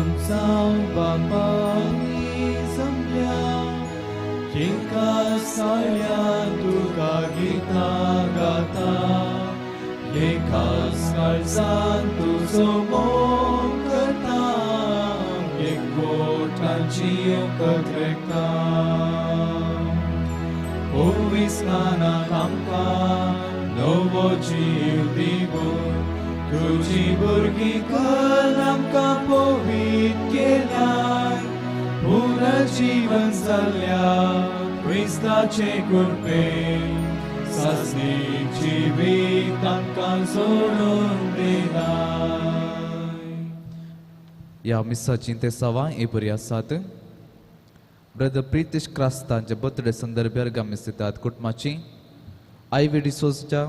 कोमसांव बापानी जमल्या एका साळ्या तुका गितां गाता एका काळजान तुजो मोग करता एकवटांची एकत्रेकता पवित्रस्नानान आमकां नवो जीव दिवन तुजी भुरगीं कर आमकां पवित्र केल्याय पुनर्जीवन जाल्ल्या क्रिस्ताचे कृपेन सासणीक जिवीत आमकां जोडून दिलाय. ह्या मिसाचीं तेसावां ही बरी आसात. ब्रदर प्रितेश क्रास्तांच्या बर्थडे संदर्भी अर्गां मिस दितात कुटुंबाची. आयवी डिसोजाच्या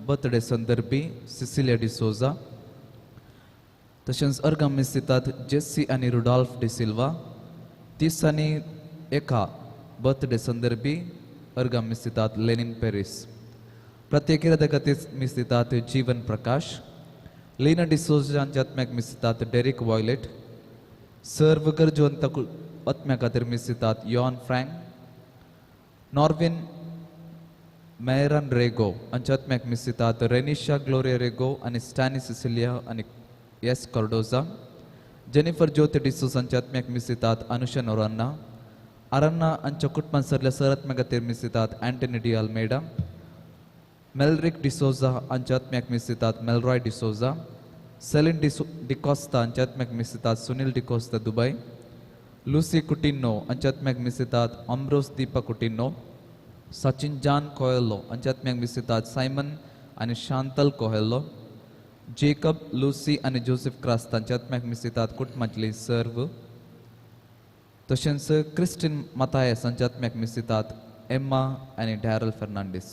बर्थडे संदर्भी सिसिलिया डिसोजा. तशेंच अर्गां मिस दितात जेसी आनी रुडॉल्फ डिसिल्वा. 30 आनी 1 बर्थडे संदर्भी अर्गां मिस दितात लेनीन पेरीस. प्रत्येक खातीर मिस दितात जीवन प्रकाश. लीना डिसोजांच्या आत्म्याक मिस दितात डेरिक वॉयलेट. सर्व गरजवंत आत्म्या खातीर मिस दितात यॉन फ्रँक. नॉर्विन मेहरन रेगो हांच्या आत्म्याक मिस दितात रेनिशा ग्लोरिया रेगो आनी स्टॅनी सिसिलिया आनी एस कार्डोजा. जेनिफर ज्योती डिसोज हांच्या आत्म्याक मिस दितात अनुषा नोरान्ना. अरन्ना हांच्या कुटुंबान सरल्या सर आत्म्या खातीर मिस दितात अँटनी डी अल्मेडा. मेलरिक डिसोजा हांच्या आत्म्याक मिस दितात मेलरॉय डिसोजा. सेलिन डिकोस्ता हांच्या आत्म्याक मिस दितात सुनील डिकोस्ता दुबय. लुसी कुटिन्नो हांच्या आत्म्याक मिस दितात अम्ब्रोस दीपा कुटिन्नो. सचिन जान कोहेल्लो हांच्या आत्म्याक मिस दितात सायमन आनी शांतल कोहेल्लो. जेकब लुसी आनी जोसेफ क्रास्त हांच्या आत्म्याक मिस दितात कुटुंबांतली सर्व. तशेंच क्रिस्टीन मतायस हांच्या आत्म्याक मिस दितात एम्मा आनी डॅरल फर्नांडीस.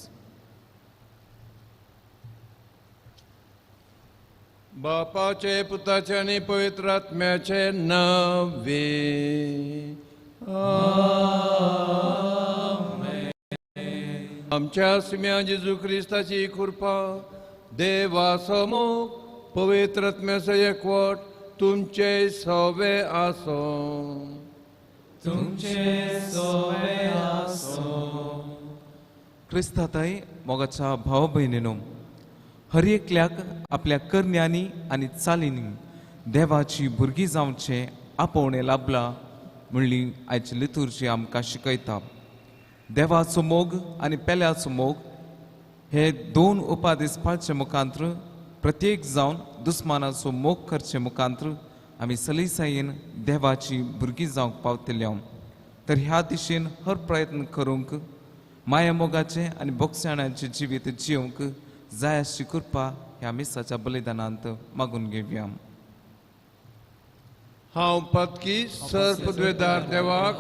बापाचे पुताचे आनी पवित्र आत्म्याचे नावे आमेन. आमच्या सिम्या जेजू क्रिस्ताची कृपा देवाचो मोग पवित्र आत्म्याचो एकवट तुमचे सवे आसो. तुमचे सवे आसो. क्रिस्ताताई मोगाच्या भाव भयणीनो, हर एकल्याक आपल्या करण्यांनी आनी चालींनी देवाची भुरगीं जावचें आपोवणें लाभलां म्हणली आयची लितुर्जी आमकां शिकयता. देवाचो मोग आनी पेल्याचो मोग हे दोन उपादेश पाळचे मुखांत्र प्रत्येक जावन दुस्मानाचो मोग करचे मुखांत्र आमी सलीसायेन देवाची भुरगीं जावंक पावतले. तर ह्या दिशेन हर प्रयत्न करूंक माया मोगाचें आनी बोगसाण्याचें जिवीत जिवंक जाय अशी कृपा ह्या मिसाच्या बलिदानांत मागून घेवया. हांव पदकी सर पदवेदार देवाक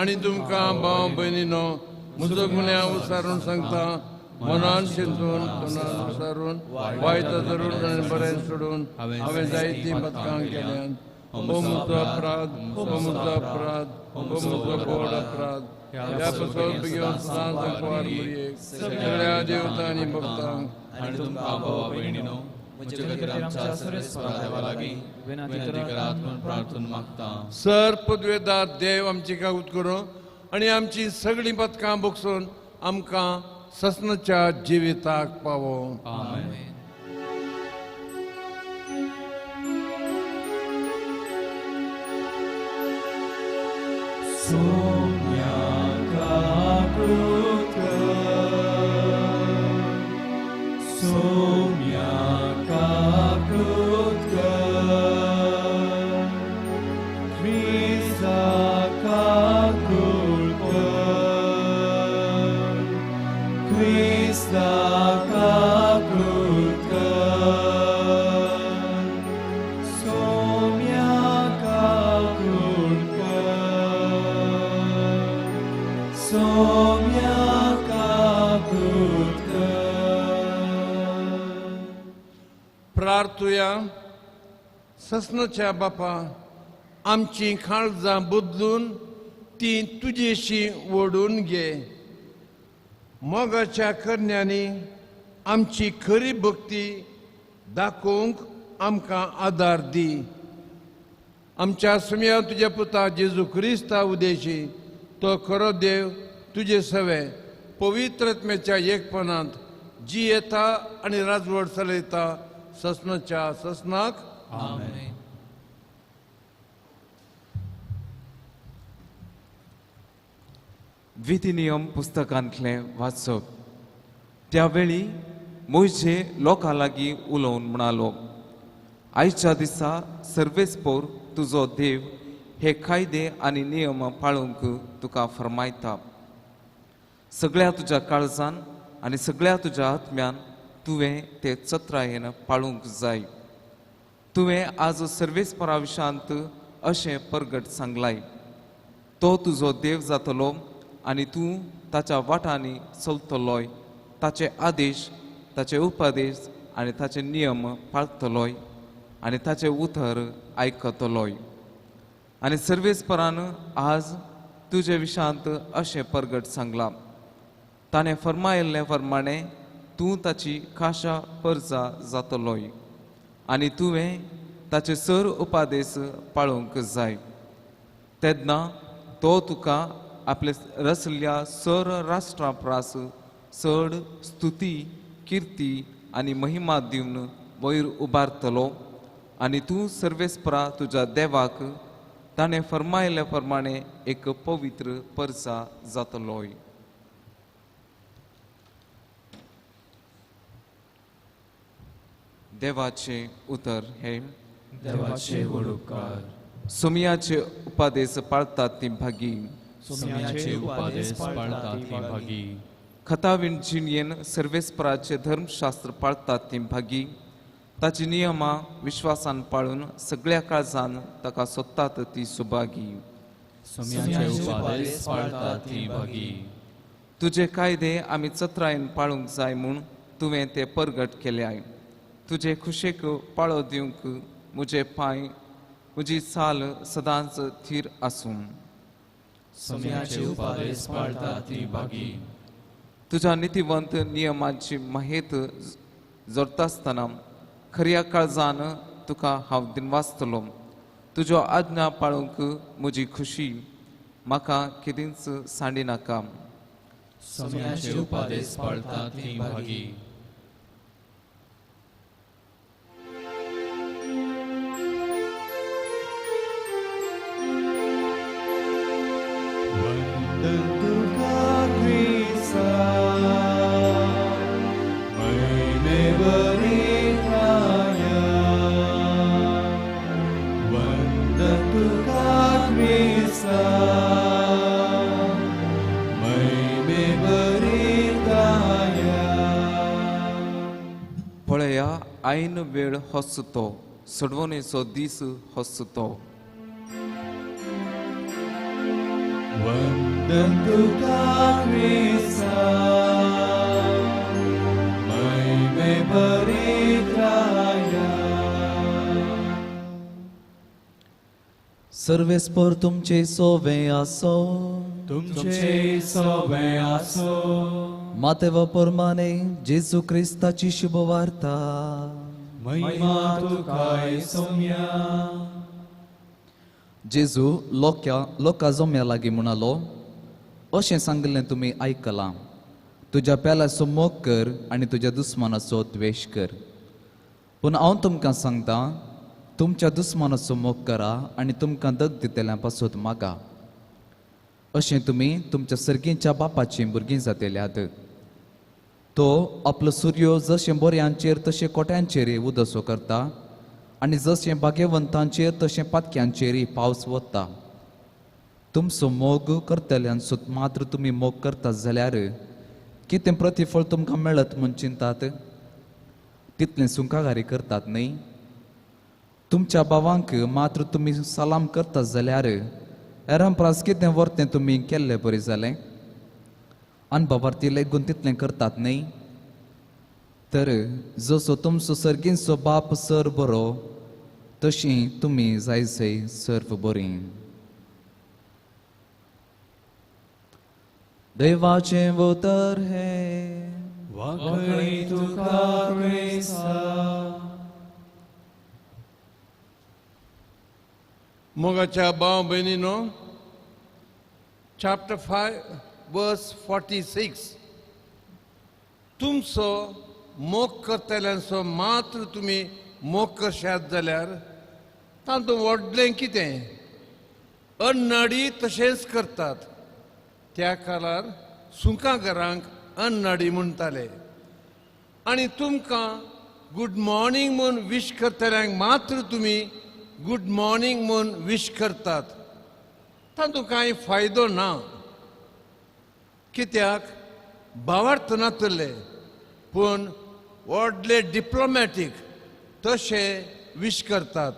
आनी तुमकां भाव भयणीनो म्हजो गुन्यांव विचारून सांगता. मनान चिंतून मनान विचारून वायट धरून आनी बरें सोडून हांवें जायतीं पदकां केल्यान. हो म्हजो अपराध, हो म्हजो अपराध, हो म्हजो व्हड अपराध. ह्या पासत बेगीन सदांच कुंवार मरियेक सगळ्या देवता आनी भक्तांक आनी तुमकां भावा भयणीनो म्हजे खातीर आमच्या सर्वेस्परा देवा लागीं विनंती करात म्हूण प्रार्थना मागता. सर पदवेदार देव आमची कागूत करूं आनी आमची सगळीं पदकां बगसून आमकां ससनाच्या जिविताक पावो. आमेन. सोम्या काकृत सोम्या काकृत क्रिस्ता काकृत क्रिस्ता काकृत सोम्या काकृत सोम्या काकृत. प्रार्थुया. ससनाच्या बापा, आमची काळजां बदलून ती तुजेशी ओडून घे. मोगाच्या करण्यांनी आमची खरी भक्ती दाखोवंक आमकां आदार दी. आमच्या सुमया तुज्या पुता जेजू क्रिस्ता उदेशी तो खरो देव तुजे सवे पवित्र आत्म्याच्या एकपणांत जी येता आनी राजवट चलयता ससनाच्या ससनाक आमेन. विधी नियम पुस्तकांतलें वाचप. त्यावेळी मोयजे लोकां लागीं उलोवन म्हणालो, आयच्या दिसा सर्वेस्पोर तुजो देव हे कायदे आनी नियम पाळूंक तुका फर्मायता. सगळ्या तुज्या काळजान आनी सगळ्या तुज्या आत्म्यान तुवें ते चत्रायेन पाळूंक जाय. तुवें आज सर्वेस्परा विशांत अशें परगट सांगलाय, तो तुजो देव जातलो आनी तूं ताच्या वाटांनी चलतलोय, ताचे आदेश, ताचे उपदेश आनी ताचे नियम पाळतलोय आनी ताचें उतर आयकतलोय. आनी सर्वेस्परान आज तुजे विशांत अशें परगट सांगलां, ताणें फर्मायल्ले प्रमाणे तूं ताची खाशा परजा जातलोय आनी तुवें ताचे सर उपादेश पाळूंक जाय. तेन्ना तो तुका आपले रचल्या सर राष्ट्रा प्रास चड स्तुती, किर्ती आनी महिमा दिवन वयर उबारतलो आनी तूं सर्वेस्परा तुज्या देवाक ताणें फर्मायल्ल्या प्रमाणे एक पवित्र परजा जातलोय. देवाचें उतर हे देवाचे व्हड उपकार. सोमियाचे उपादेश पाळतात ती भागी. सोमियाचे उपादेश पाळतात ती भागी. खतावीण जिणयेन सर्वेस्पराचे धर्मशास्त्र पाळतात ती भागी. ताची नियमां विश्वासान पाळून सगळ्या काळजान ताका सोदतात ती सुभागी. सोमियाचे उपादेश पाळतात ती भागी. तुजे कायदे आमी चत्रायेन पाळूंक जाय म्हूण तुवें ते परगट केल्याय. तुजे खुशेक पाळो दिवंक म्हजे पांय, म्हजी चाल सदांच थीर आसूं. सोमियाचे उपादेश पाळतात ती भागी. तुज्या नितीवंत नियमांची माहेत जोडतासतना खऱ्या काळजान तुका हांव दिनवासतलो. तुज्यो आज्ञा पाळूंक म्हजी खुशी म्हाका केदींच सांडिनाका. सोमियाचे उपादेश पाळतात ती भागी. पळया आयन वेळ हसतो, सोडवणेचो दीस हसतो. वंदन तुका क्रिस्ता महिमे भरिताया. सर्वेस्पर तुमचे सोवे आसो. तुमचे सोवे आसो. मातेवा परमाने जेजू क्रिस्ताची शुभवार्ता. महिमा तुका सोम्या. जेजू लोका जोम्या लागीं म्हणालो, अशें सांगिल्लें तुमी आयकलां, तुज्या पेल्याचो मोग कर आनी तुज्या दुस्मानाचो द्वेश कर. पूण हांव तुमकां सांगता, तुमच्या दुस्मानाचो मोग करा आनी तुमकां दग दितल्या पासत मागा. अशें तुमी तुमच्या सर्गींच्या बापाचीं भुरगीं जातल्यात. तो आपलो सुर्यो जशें बोऱ्यांचेर तशें कोट्यांचेर उदसो करता आनी जशें भाग्यवंतांचेर तशें पातक्यांचेरय पावस वता. तुमचो मोग करतल्यांचो मात्र तुमी मोग करतात जाल्यार कितें प्रतिफळ तुमकां मेळत म्हूण चिंतात? तितलें सुंकागारी करतात न्हय? तुमच्या भावांक मात्र तुमी सलाम करतात जाल्यार हेरां प्रास कितें वर्तें तुमी केल्लें बरें जालें? आनी बाबार्थी लेगून तितलें करतात न्हय? तर जसो तुमचो सर्गींचो बाप सर बरो तशी तुमी जायजय सर्व बरी. देवाचें उतर हें. वाकणी तुका क्रिस्ता. मोगाच्या भाव भयणीनो, चॅप्टर 5 वर्स 46, तुमचो मोग करतल्यांचो मात्र तुमी मोग करशात जाल्यार तातूंत व्हडलें कितें? अन्नाडी तशेंच करतात. त्या काळार सुंकाघरांक अन्नाडी म्हणटाले. आनी तुमकां गूड मॉर्निंग म्हूण विश करतल्यांक मात्र तुमी गूड मॉर्निंग म्हूण विश करतात, तातूंत कांय फायदो ना. कित्याक भावार्थ नातले पूण व्हडले डिप्लोमॅटीक तशे विश करतात.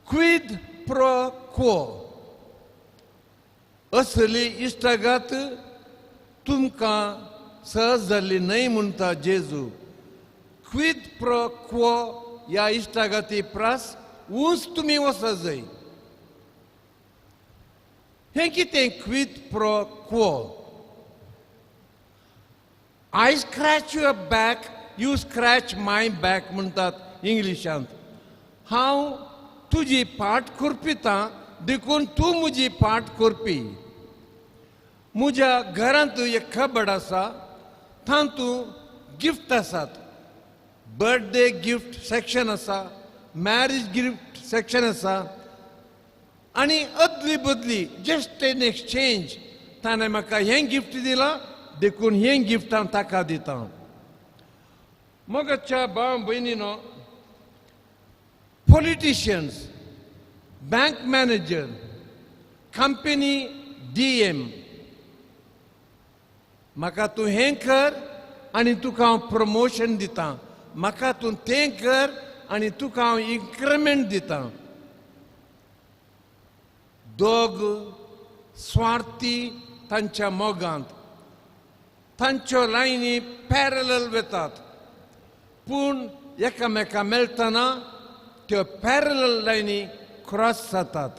क्विद प्रो क्वो असली इश्टागात तुमकां सहज जाल्ली न्हय म्हणटा जेजू. क्विद प्रो क्वो ह्या इश्टागाती प्रास ऊंच तुमी वचत जाय. हें कितें quid pro quo? I scratch your back, you scratch my back म्हणटात इंग्लिशांत. हांव तुजी पाट करपिता देखून तूं म्हजी पाट करपी. म्हज्या घरांत एक कबड आसा, तातूंत गिफ्ट आसात. बर्थडे गिफ्ट सेक्शन आसा, मॅरेज गिफ्ट सेक्शन आसा, आनी अदली बदली जस्ट एन एक्सचेंज. ताणें म्हाका हें गिफ्ट दिलां देखून हें गिफ्ट हांव ताका दितां. मोगाच्या भाव भयणीनो, politicians, bank manager, company DM, म्हाका तूं हें कर आनी तुका हांव प्रमोशन दितां, म्हाका तूं तें कर आनी तुका हांव इन्क्रिमेंट दितां. दोग स्वार्थी तांच्या मोगांत, तांच्यो लायनी पॅरलल वतात, पूण एकामेका मेळटना त्यो पॅरलल लायनी क्रॉस जातात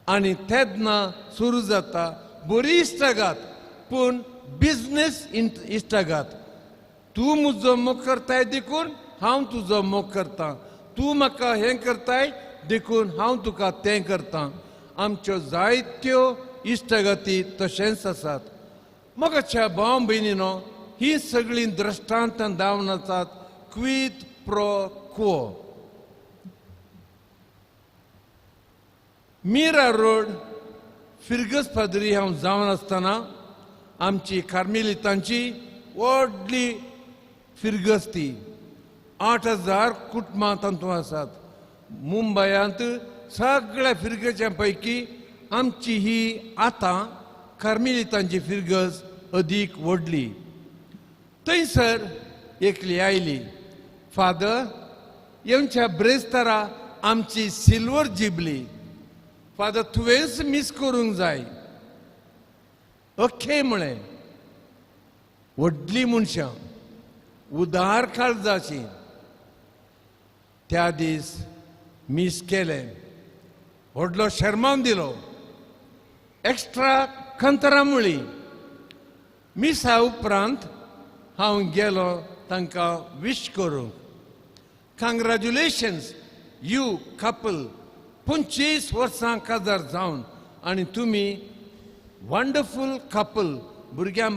आनी तेन्ना सुरू जाता बरी इश्टागात पूण बिजनेस इश्टागात. तूं म्हजो मोग करताय देखून हांव तुजो मोग करतां, तूं म्हाका हें करताय देखून हांव तुका तें करतां. आमच्यो जायत्यो इश्टागाती तशेंच आसात. मोगाच्या भाव भयणीनो, ही सगळीं दृश्टांतां दावन आसात क्विद प्रो क्वो. मीरा रोड फिरगज पाद्री हांव जावन आसतना आमची कार्मेलितांची व्हडली फिरगज ती 8000 कुटुंबां तातूंत आसात. मुंबयांत सगळ्या फिरगजां पैकी आमची ही आतां कार्मेलितांची फिरगज अदीक व्हडली. थंयसर एकली आयली, फादर येवच्या ब्रेस्तारा आमची सिल्वर जिबली, फादर तुवेंच मीस करूंक जाय. ओके म्हळें. व्हडली मनशां, उदार काळजाची. त्या दीस मीस केलें, व्हडलो शर्मांव दिलो, एक्स्ट्रा कंतरां म्हळीं. मिसा उपरांत हांव गेलो तांकां विश करूंक. कांग्रेच्युलेशन्स you couple, 25 वर्सां काजार जावन आनी तुमी वंडरफूल कपल, भुरग्यां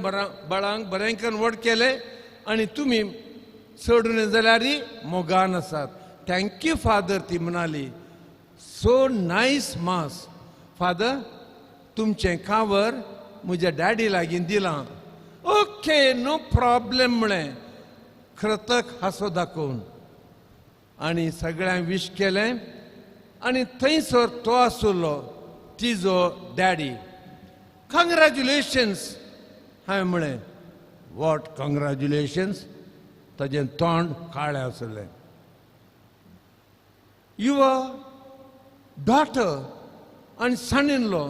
बाळांक बरें करून व्हड केले आनी तुमी चडून जाल्यार मोगान आसात. Thank you father, ती म्हणाली. सो नायस मास फादर, तुमचें कावर म्हज्या डॅडी लागीं दिलां. ओके नो प्रॉब्लेम म्हळें, कृतक हांसो दाखोवन. आनी सगळ्यांक विश केलें आनी थंयसर तो आसलो तिजो डॅडी. कांग्रेच्युलेशन्स हांवें म्हळें. What congratulations? ताजें तोंड काळें आसलें. Your daughter आनी सन इन लॉ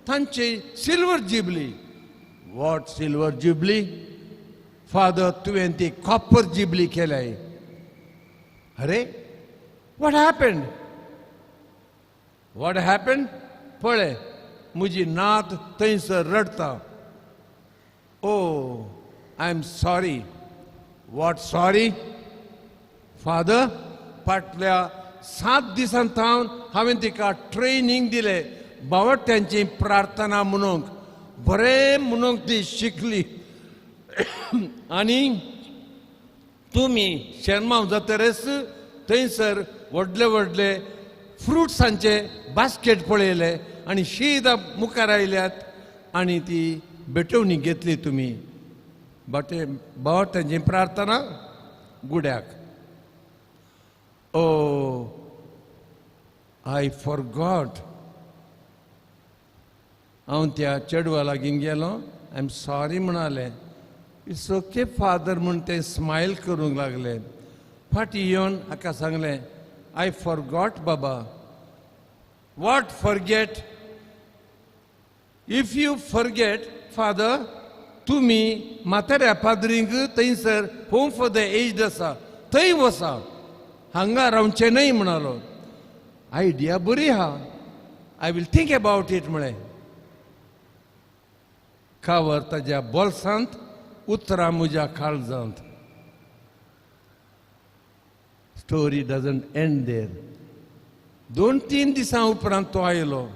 तांची silver jubilee. What silver jubilee? Father तुवें ती कॉपर जुबली केल्याय. अरे what happened? What happened? पळय म्हजी नात थंयसर रडटा. Oh I am sorry. What sorry? Father फाटल्या 7 दिसां थावन हांवें तिका ट्रेनींग दिलें बावट्यांची प्रार्थना म्हणूंक बरें म्हणूंक ती शिकली. आनी तुमी शेर्मांव जातरेच थंयसर व्हडले व्हडले फ्रुट्सांचे बास्केट पळयले आनी शीदा मुखार आयल्यात आनी ती भेटवणी घेतली तुमी. बाटे बावट्यांची प्रार्थना गुड्याक. ओ I forgot. हांव त्या चेडवा लागीं गेलो, I am sorry म्हणालें. It's okay father म्हूण तें स्मायल करूंक लागलें. फाटीं येवन हाका सांगलें, I forgot Baba. What forget? If you forget father, तुमी म्हाताऱ्या पाद्रींक थंयसर होम फॉर the aged आसा थंय वसा, हांगा रावचें न्हय म्हणालो. आयडिया बरी आहा, I will think about it म्हळें. कावर ताज्या बोल्सांत, उतरां म्हज्या काळजांत. Story doesn't end there. 2-3 दिसां उपरांत तो आयलो.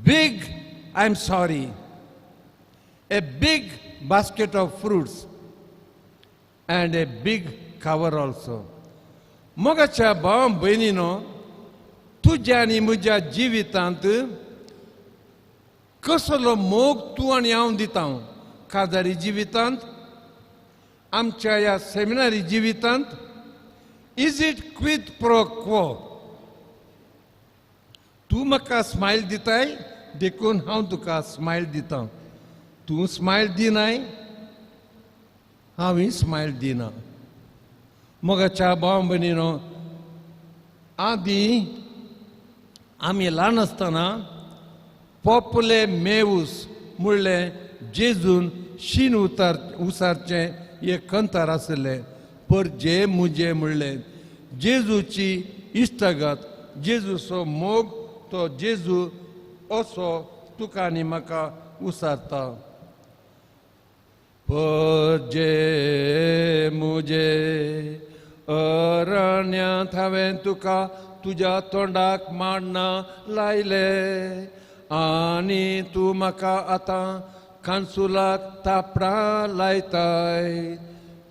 Big I am sorry, a big basket of fruits and a big cover also. मोगाच्या भाव भयणीनो, तुज्या आनी म्हज्या जिवितांत कसलो मोग तूं आनी हांव दिता? काजारी जिवितांत, आमच्या ह्या सेमिनारी जिवितांत, is it quid pro quo? तूं म्हाका स्मायल दिताय देखून हांव तुका स्मायल दिता, तूं स्मायल दिनाय हांवूय स्मायल दिना. मोगाच्या भाव भयणीनो, आदीं आमी ल्हान आसतना पोपले मेवूस म्हणलें जेजून शीन उसारचें एक कंतार आसलें. पर जे मुजे म्हणलें जेजूची इश्टागत, जेजूचो मोग, तो जेजू असो तुका आनी म्हाका उसारता. पर जे मुजे अरण्यांत हांवें तुका तुज्या तोंडाक माडना लायले आनी तूं म्हाका आतां कानसुलाक तापडां लायताय.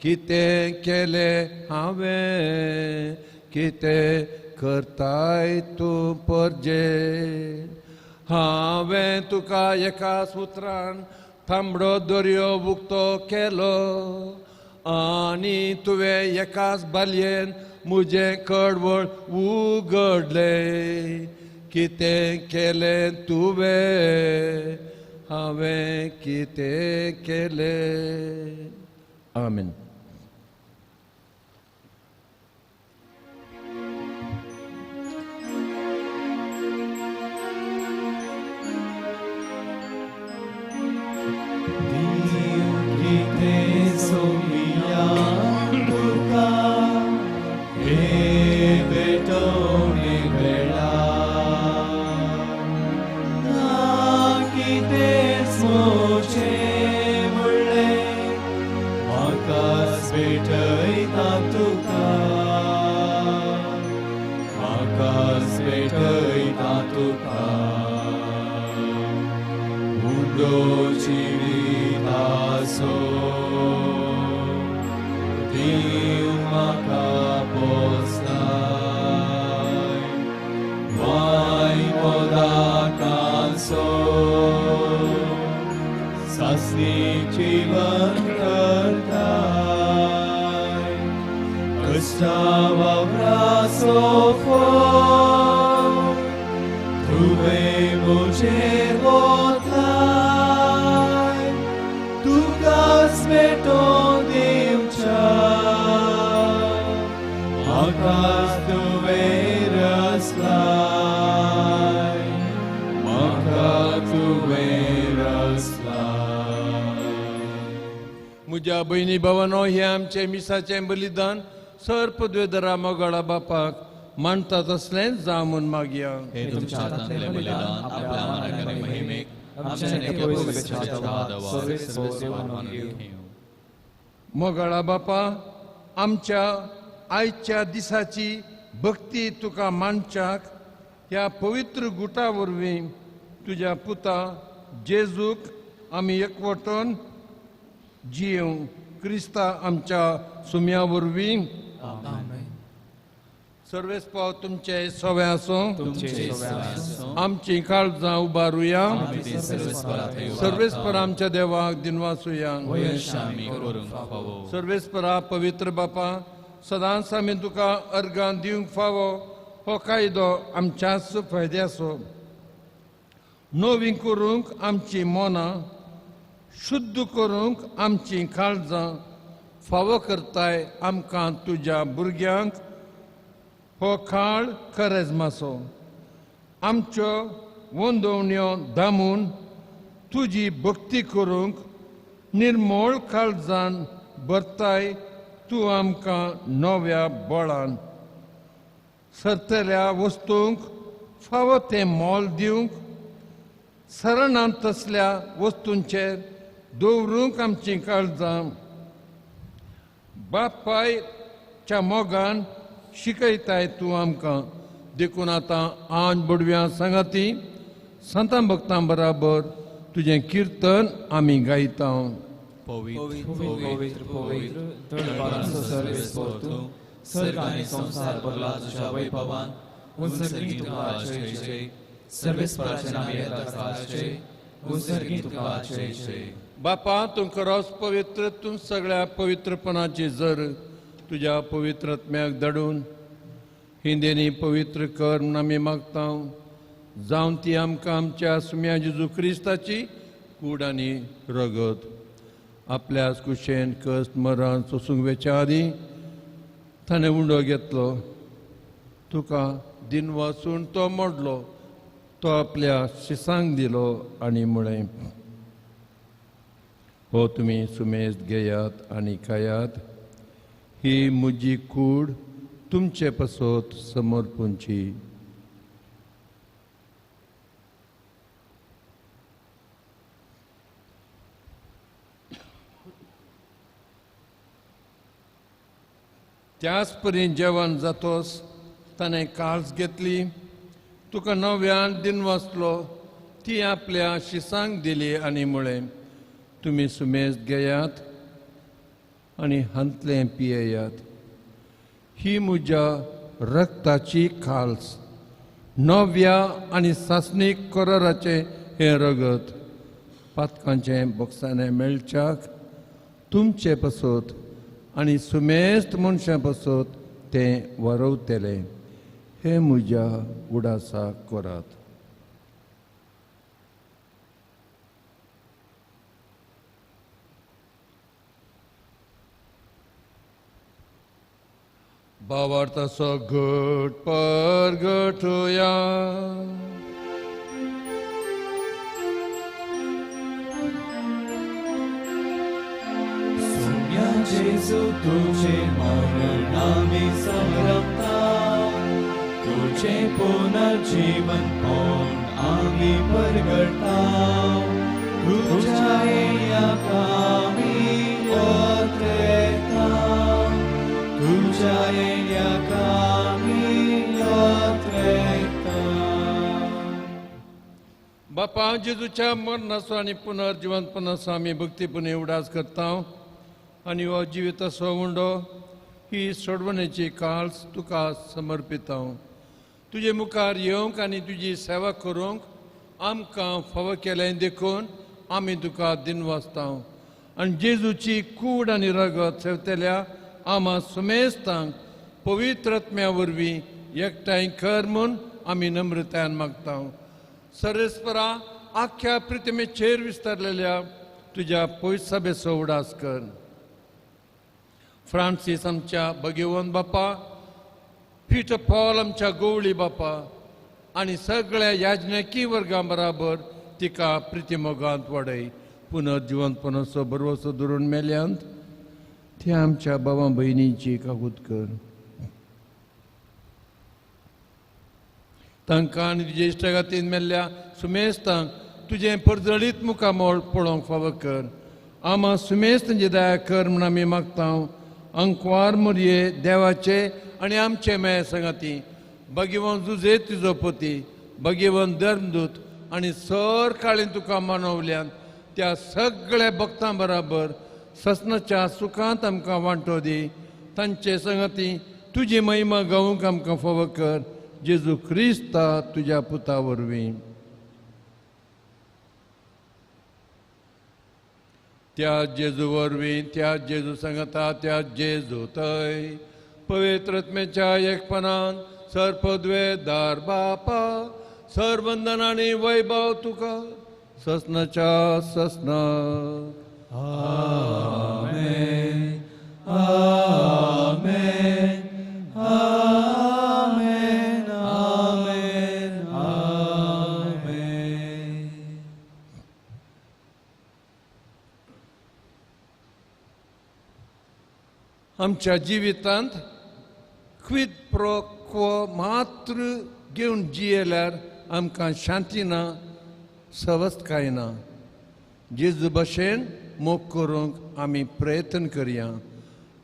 कितें केलें हांवें, कितें करताय तूं परजे? हांवें तुका एका सुत्रान तांबडो दर्यो उक्तो केलो आनी तुवें एकाच बालयेन म्हजें कडवळ उगडलें. कितें केलें तुवें, हांवें कितें केलें? आमेन. म्हज्या भयणी भावानो, हें आमचें मिसाचें बलिदान सर पदवेदरा मोगाळा बापाक मानता तसलेंच जावं म्हूण मागया. मोगाळा बापा, आमच्या आयच्या दिसाची भक्ती तुका मानच्याक ह्या पवित्र गुटा वरवीं तुज्या पुता जेजूक आमी एकवटून जियेवं क्रिस्ता आमच्या सुम्या वरवीं. सर्वेस पाव तुमचे सवे आसूं. आमची काळजां उबारुया. सर्वेस्पर आमच्या देवाक दिनवासुया. सर्वेस्परा पवित्र बापा, सदांच आमी तुका अर्गां दिवंक फावो हो कायदो आमच्याच फायद्याचो. नवीं करूंक आमची मनां, शुद्ध करूंक आमची काळजां फावो करताय आमकां तुज्या भुरग्यांक हो काळ करेजमाचो. आमच्यो वंदवण्यो दामून तुजी भक्ती करूंक निर्मोळ काळजान भरताय तूं आमकां नव्या बळान. सरतल्या वस्तूंक फावो तें मोल दिवंक, सरणांत तसल्या वस्तूंचेर दवरूंक आमचीं काळजां बापायच्या मोगान शिकयताय तूं आमकां. देखून आतां आंज बडव्यां सांगाती संतां भक्तां बराबर तुजें किर्तन आमी गायता. पवित्र पवित्र पवित्र दळपारांचो सर्वेस्पर तूं, सर्ग आनी संवसार भरला तुज्या वैभवान. उंचर्गी तुका जय जय, सर्वेस्पराचें नांव येता जय, उंचर्गी तुका जय जय. बापा, तूं खरोच पवित्र, तूं सगळ्या पवित्रपणाची जर तुज्या पवित्र आत्म्याक धाडून हिंदेनी पवित्र कर म्हूण आमी मागता. जावन ती आमकां आमच्या सुम्या जेजू क्रिस्ताची कूड आनी रगत आपल्या कुशेन कश्ट मरण सोसूंक वेच्या आदीं ताणें उंडो घेतलो, तुका दिनवासून तो मोडलो, तो आपल्या शिसांक दिलो आनी म्हळें, हो तुमी सुमेज घेयात आनी खायात, ही म्हजी कूड तुमचे पासत समर्पूंची. त्याच परी जेवण जातोस ताणें काळज घेतली, तुका नव्यान दिनवासलो, ती आपल्या शिसांक दिली आनी म्हळें, तुमी सुमेज घेयात आनी हांतलें पियेयात, ही म्हज्या रक्ताची खाल्स, नव्या आनी सासणीक कराराचें हें रगत पातकांचें बोक्साणें मेळच्याक तुमचे पासत आनी सुमेस्त मनशां पासत तें वरवतलें. हें म्हज्या उडासाक करात. भावार्थाचो घट परगटुया. सुम्या जेजू तुझे मरण आमी समरपता, तुझे पुनर्जीवन पण आमी परगटता, तुझ्या येण्याक आमी ओत्रेता, तुझ्या येण्याक आमी ओत्रेता. बापा, जेजूच्या मरणाचो आनी पुनर्जिवंतपणाचो आमी भक्तीपणे उडास करता आनी हो जिविताचो उंडो ही सोडवणेची काळज तुका समर्पिता. तुजे मुखार येवंक आनी तुजी सेवा करूंक आमकां फावो केलें देखून आमी तुका दिनवासता. आनी जेजूची कूड आनी रगत सेवतल्या आमा सुमेस्तांक पवित्र आत्म्या वरवीं एकठांय कर म्हूण आमी नम्रतायेन मागता. सर्वेस्परा, आख्ख्या प्रतिमेचेर विस्तारलेल्या तुज्या पयसभेचो उडास कर. फ्रांसीस आमच्या भगेवन बापा, पीटर पॉल आमच्या गोवळी बापा आनी सगळ्या याजनकी वर्गां बराबर तिका प्रितिमोगांत वाडय. पुनर्जिवंतपणाचो भरवसो धरून मेल्यांत ते आमच्या बाबा भयणींची काकूत कर. तांकां आनी तुजे इश्टागातीन मेल्ल्या सुमेस्तांक तुजें परजळीत मुखामळ पळोवंक फावो कर. आमा सुमेस्त तुजी दया कर म्हूण आमी मागता. अंकवार मुरये देवाचे आनी आमचे मेळ संगाती भगवंत जुजे तुजो पती भगवंत धर्मदूत आनी सर काळीन तुका मानवल्यान त्या सगळ्या भक्तां बराबर ससनाच्या सुखांत आमकां वांटो दी. तांचे संगाती तुजी महिमा गावूंक आमकां फावो कर जेजू क्रिस्ता तुज्या पुता वरवीं. त्या जेजू वरवीं त्या जेजू सांगता त्या जेजू थंय पवित्र आत्म्याच्या एकपणान सर्पद्वे दार बापा सरवंदन आनी वैभव तुका ससनाच्या ससना. आमेन आमेन आमेन आमेन आमेन. आमच्या जिवितांत क्विद प्रो क्वो मात्र घेवन जियेल्यार आमकां शांती ना, सवस्तकाय ना. जेजू भशेन मोग करूंक आमी प्रयत्न करया.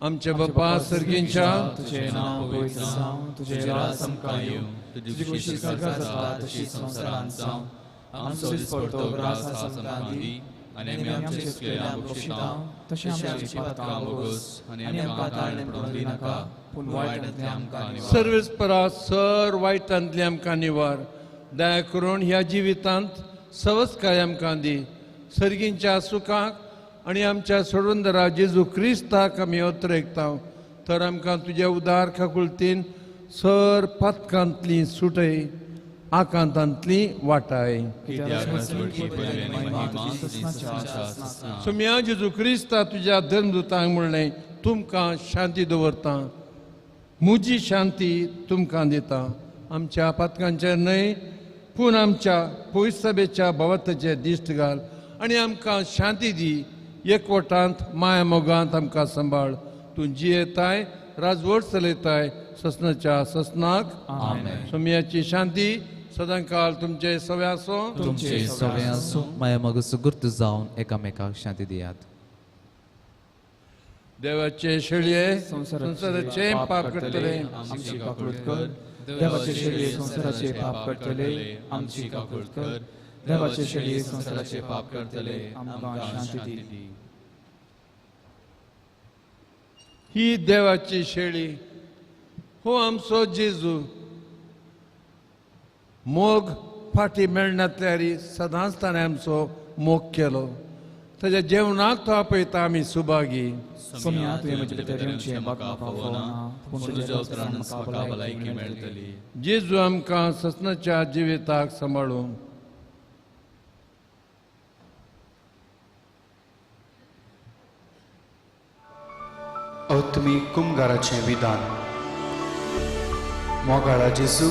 आमच्या बापा सर्गींच्या तुझें नांव पवित्र जावं, तुजें राज आमकां येवं, तुजी खुशी स्वर्गांत जाता तशीच संवसारांत जावं. आमचो दिसपडतो ग्रास आमकां दी आनी आमी आमचे चुकलेल्या बक्षितां तशें आमची पातकां भोगोस आनी आमकां ताळणें पडूंक दिनाका, पूण वायटांतलें आमकां निवार. सर्वेस्परा सर वायटांतलें आमकां निवार. दया करून ह्या जिवितांत सवस्तकाय आमकां दी. सर्गींच्या सुखाक आनी आमच्या सोडवंदरा जेजू क्रिस्ताक आमी अत्रेकता तर आमकां तुज्या उदार काकुळतीन सर पातकांतली सुटय आकांतांतली वाटाय. सोम्या जेजू क्रिस्ता तुज्या धर्मदूतांक म्हणलें तुमकां शांती दवरता, म्हजी शांती तुमकां दिता. आमच्या पातकांचेर न्हय पूण आमच्या पयसभेच्या भवताचे दिश्ट घाल आनी आमकां शांती दी. एकवटांत माया मोगांत आमकां सांबाळ. तूं जियेताय राजवट चलयताय ससनाच्या ससनाक. सोम्याची शांती सदांकाळ तुमचे सवे आसूं. तुमचे सवे आसूं. माया मोग सुगूर्त जावन एकामेकाक शांती दियात. देवाचे शेळये संवसाराचे पाप करतले आमची काकूट कर. देवाचे शेळये संवसाराचे पाप करतले आमची काकूट कर. देवाचे शेळये संवसाराचे पाप करतले आमकां शांती दी. ही देवाची शेळी हो आमचो जेजू. मोग फाटी मेळनातल्यार सदांच ताणें आमचो मोग केलो. ताज्या जेवणाक तो आपयता आमी सुभागी. सोम्या तुवें म्हजे भितर येवचें म्हाका फावना, पूण तुज्या उतरान म्हाका भलायकी मेळटली. जेजू आमकां ससनाच्या जिविताक सांबाळूं. आत्मीक कुमगाराचें विधान. मोगाळा जेजू,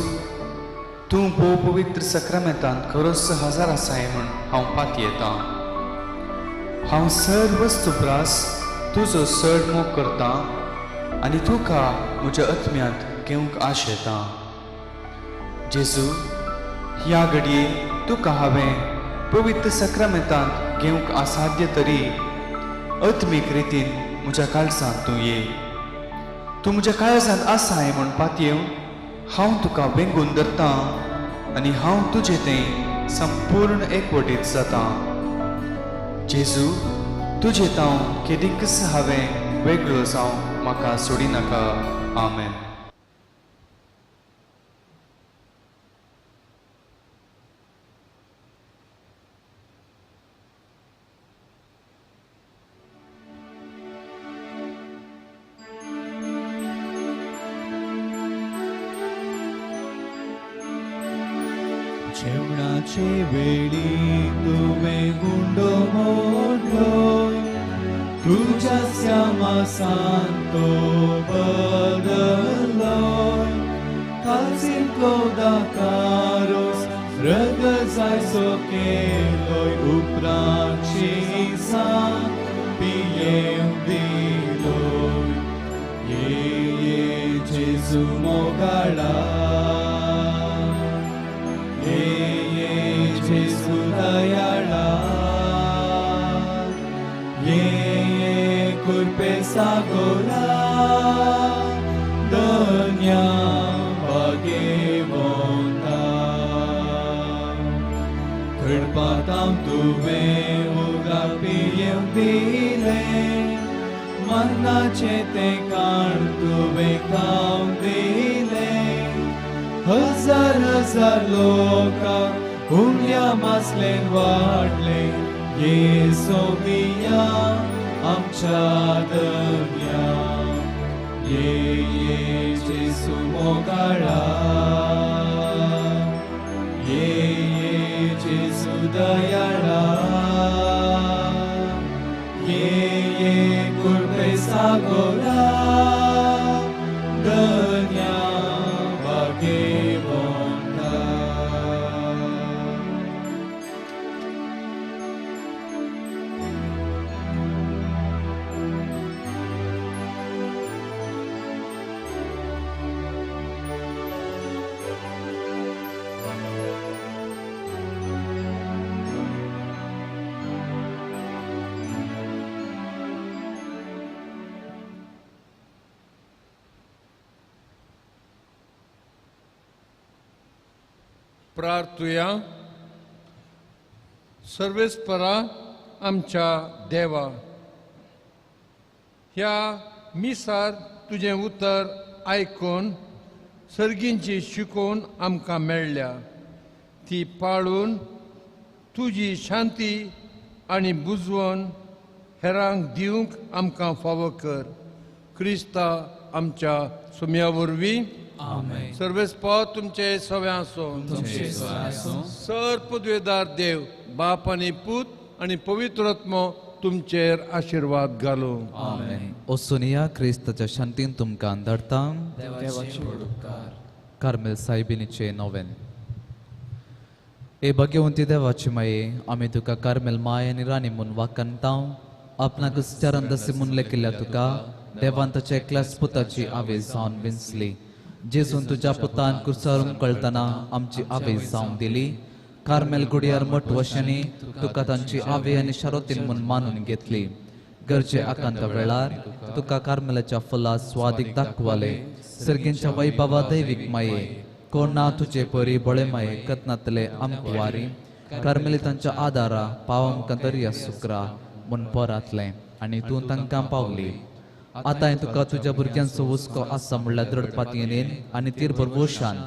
तूं भोव पवित्र सक्रामेंतांत खरोच हजार आसाय म्हूण हांव पातयेतां. हांव सर वस्तू प्रास तुजो चड मोग करतां आनी तुका म्हज्या आत्म्यांत घेवंक आशेतां. जेजू, ह्या घडये तुका हांवें पवित्र सक्रामेंतांत घेवंक असाध्य तरी आत्मीक रितीन म्हज्या काळजांत तूं ये. तूं म्हज्या काळजांत आसाय म्हूण पातयेवन हांव तुका वेंगून धरतां आनी हांव तुजें तें संपूर्ण एकवटीत जातां. जेजू, तुजें तांव केदींकच हांवें वेगळो जावं म्हाका सोडिनाका. आमेन. जेवणाचे वेळी तुवें गुंडो मोडलो, तुज्या श्यामासान तो बदल्लो. कालसींतलो दाकारोस रगत जायसो केलोय, उपरांत शिसान पियेवंक दिलोय. ये ये जेजू मोगाळा, ये ये जेजू दयाळा, ये ये कुरपे सागोरा. भागेवंता खडपातां तुवें उदक पियेवंक दिलें मरणाचें तें काण तुवें खावंक दिलें हजार हजार लोकांक उण्या मासलेन वाडलें ये सोमिया आमच्या दर्या ये ये जेसू मोगाळा ये ये जेसू दयाळा ये ये कृपे सागोरा दन्या भागेवंता. प्रार्थुया. सर्वेस्परा आमच्या देवा, ह्या मिसार तुजें उतर आयकून सर्गींची शिकोवन आमकां मेळ्ळ्या ती पाळून तुजी शांती आनी बुजवण हेरांक दिवंक आमकां फावो कर. क्रिस्ता आमच्या सुम्या वरवीं. सर्वेस्परा तुमचे सव्या आसूं. सर पदवेदार देव बाप आनी पूत आनी पवित्र आत्मो तुमचेर आशिर्वाद घालूं. ओसोनिया क्रिस्ताच्या शांतीन तुमकां धाडटा. कार्मेल सायबिणीचे नोवेन. ए भाग्यवंती देवाची माये, आमी तुका कार्मेल माय आनी राणी म्हूण वाखाणता. आपणाक चारान दसी म्हूण लेखिल्ल्या तुका देवान ताच्या एकल्याच पुताची आवेज जावन विंचली. जेजून तुज्या पुतान कुर्सारून कळतना आमची आवेज जावन दिली. कार्मेल गुडियार मठ वशांनी तुका तांची आवे आनी शारोतीन म्हूण मानून घेतली. गरजे आकांता वेळार तुका कार्मेलाच्या फुला स्वादीक दाखवाले. सर्गींच्या वैभवा दैवीक माये, कोण ना तुजे परी बळे माये कथनांतले आमकुवारी कार्मेलितांच्या आदारा पाव आमकां दर्या सुकरा म्हूण परातलें आनी तूं तांकां पावली. आतां तुका तुज्या भुरग्यांचो हुस्को आसा म्हणल्यार दृढ पातयेन आनी तीरभर वोशान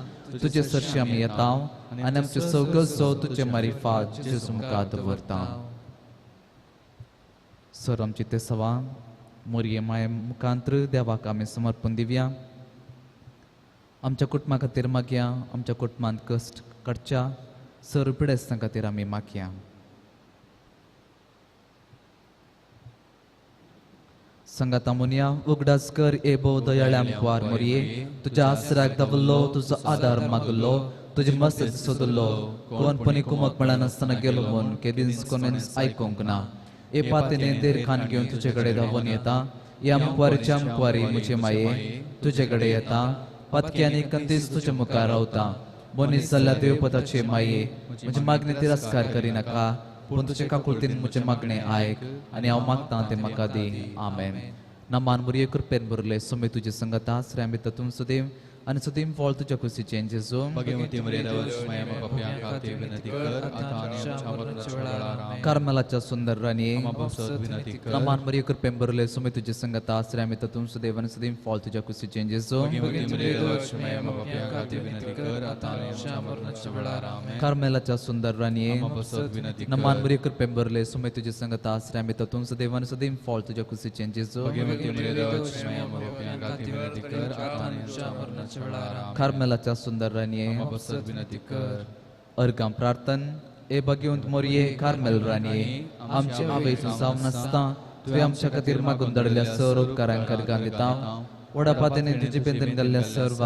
तुजे सरशी आमी येता आनी आमच्यो सगळ्यो तुजे मारिफात जेजू मुखार दवरता. सर आमची ते सवा मोरये माये मुखांत्र देवाक आमी समर्पण दिवया. आमच्या कुटुंबा खातीर मागया. आमच्या कुटुंबांत कश्ट काडच्या सर पिडेस्तां खातीर आमी मागया. संगाता मुनिया उगडास कर ए भोव दयाळ्या मुखार मोरये, तुज्या आसऱ्याक दावल्लो, तुजो आदार मागल्लो, तुजी मस्त सोदलो, कोणपणी कुमक मेळनासतना गेलो म्हूण केदींच कोणेंच आयकूंक ना. ए पातेने देर खान घेवन तुजे कडेन धांवून येता. ह्या मुखवारीच्या मुखवारी म्हजे माये तुजे कडेन येता. पातकी आनी कंदीच तुजे मुखार रावता. मनीस जाल्ल्या देवपदाचे माये म्हजे मागणे तिरस्कार करिनाका, पूण तुजे काकुळतीन म्हजें मागणें आयक आनी हांव मागतां तें म्हाका दी. आमेन. नमान मोरये कृपेन भरले सुमे तुजे संगता आसऱ्या भितर तूं सदैव आनी सदैव फळ तुज्या कुशीचें जेजू. कार्मेलाच्या सुंदर राणये, नमान मोरये कृपेन भरले सुमे तुजे संगता आसऱ्या भितर तूं सदैव आनी सदैव फळ तुज्या कुशीचें जेजू. कार्मेलाच्या सुंदर राणये, नमान मोरये कृपेन भरले सुमे तुजे संगता आसऱ्या भितर तूं सदैव आनी सदैव फळ तुज्या कुशीचें जेजू. कार्मेलाच्या सुंदर राणये, अर्गां प्रार्थन. ए भाग्यवंत मोरये कार्मेल राणये, आमचे आवय जावन नासता तुवें आमच्या खातीर मागून धाडिल्ल्या सर उपकारांक अर्गां दिता. व्हडा पातेने तुजे पेंदन घाल्ल्या सर्व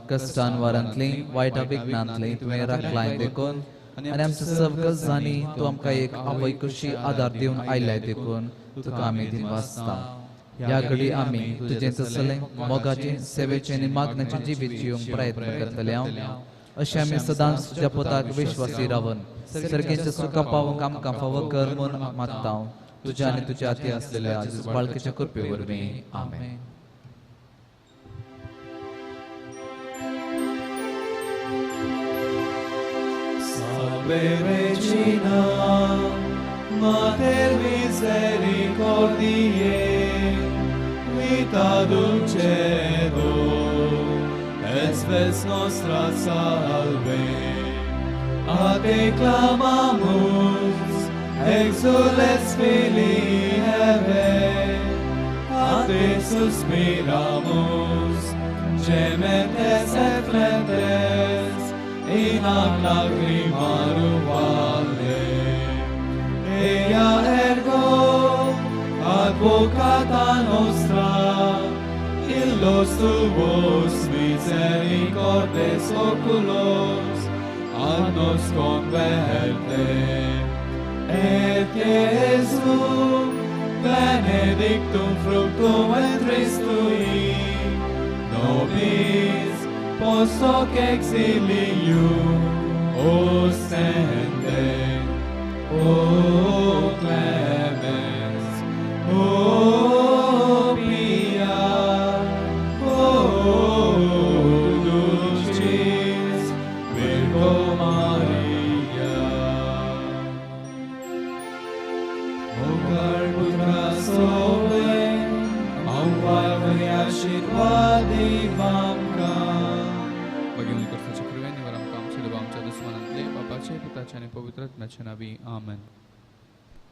कश्टान वारांतली वायट विघ्नांतली तुवें राखलाय देखून आनी आमच्या सर्व गरजांनी तूं आमकां एक आवय कशी आदार दिवन आयल्याय देखून तुका आमी दिनवासता. ह्या घडी आमी तुजें तसलें मोगाचें सेवेचें आनी मागण्याचें जिवीत जिवंक प्रयत्न करतले. अशें आमी सदांच तुज्या पुताक विश्वासी रावन सर्गेच्या सुखा पावूंक आमकां फावो कर म्हूण मागता. तुज्या आनी तुज्या हाती आसलेल्या जेजू बाळकेच्या कृपे वरवीं. आमेन. Ave Regina, Mater misericordiae, vita dulcedo, et spes nostra salve. A te clamamus, exules filii Eve, a te suspiramus, gementes et flentes, in hac lacrimarum valle. Ea ergo, advocata nostra, illos tuos misericordes oculos, ad nos converte. Et Iesum, benedictum fructum ventris tui, nobis post hoc exilium ostende. O clemens, o pia, o dulcis Virgo Maria. मुखार पुत्रा सोवे, आवय वरी आशीर्वाद आमकां. भगिनी करताच्या कृपेन निवार आमकां आमच्या देवा आमच्या दुस्मानांतले बापाचे पुताचे आनी पवित्र आत्म्याच्या नांवी आमेन.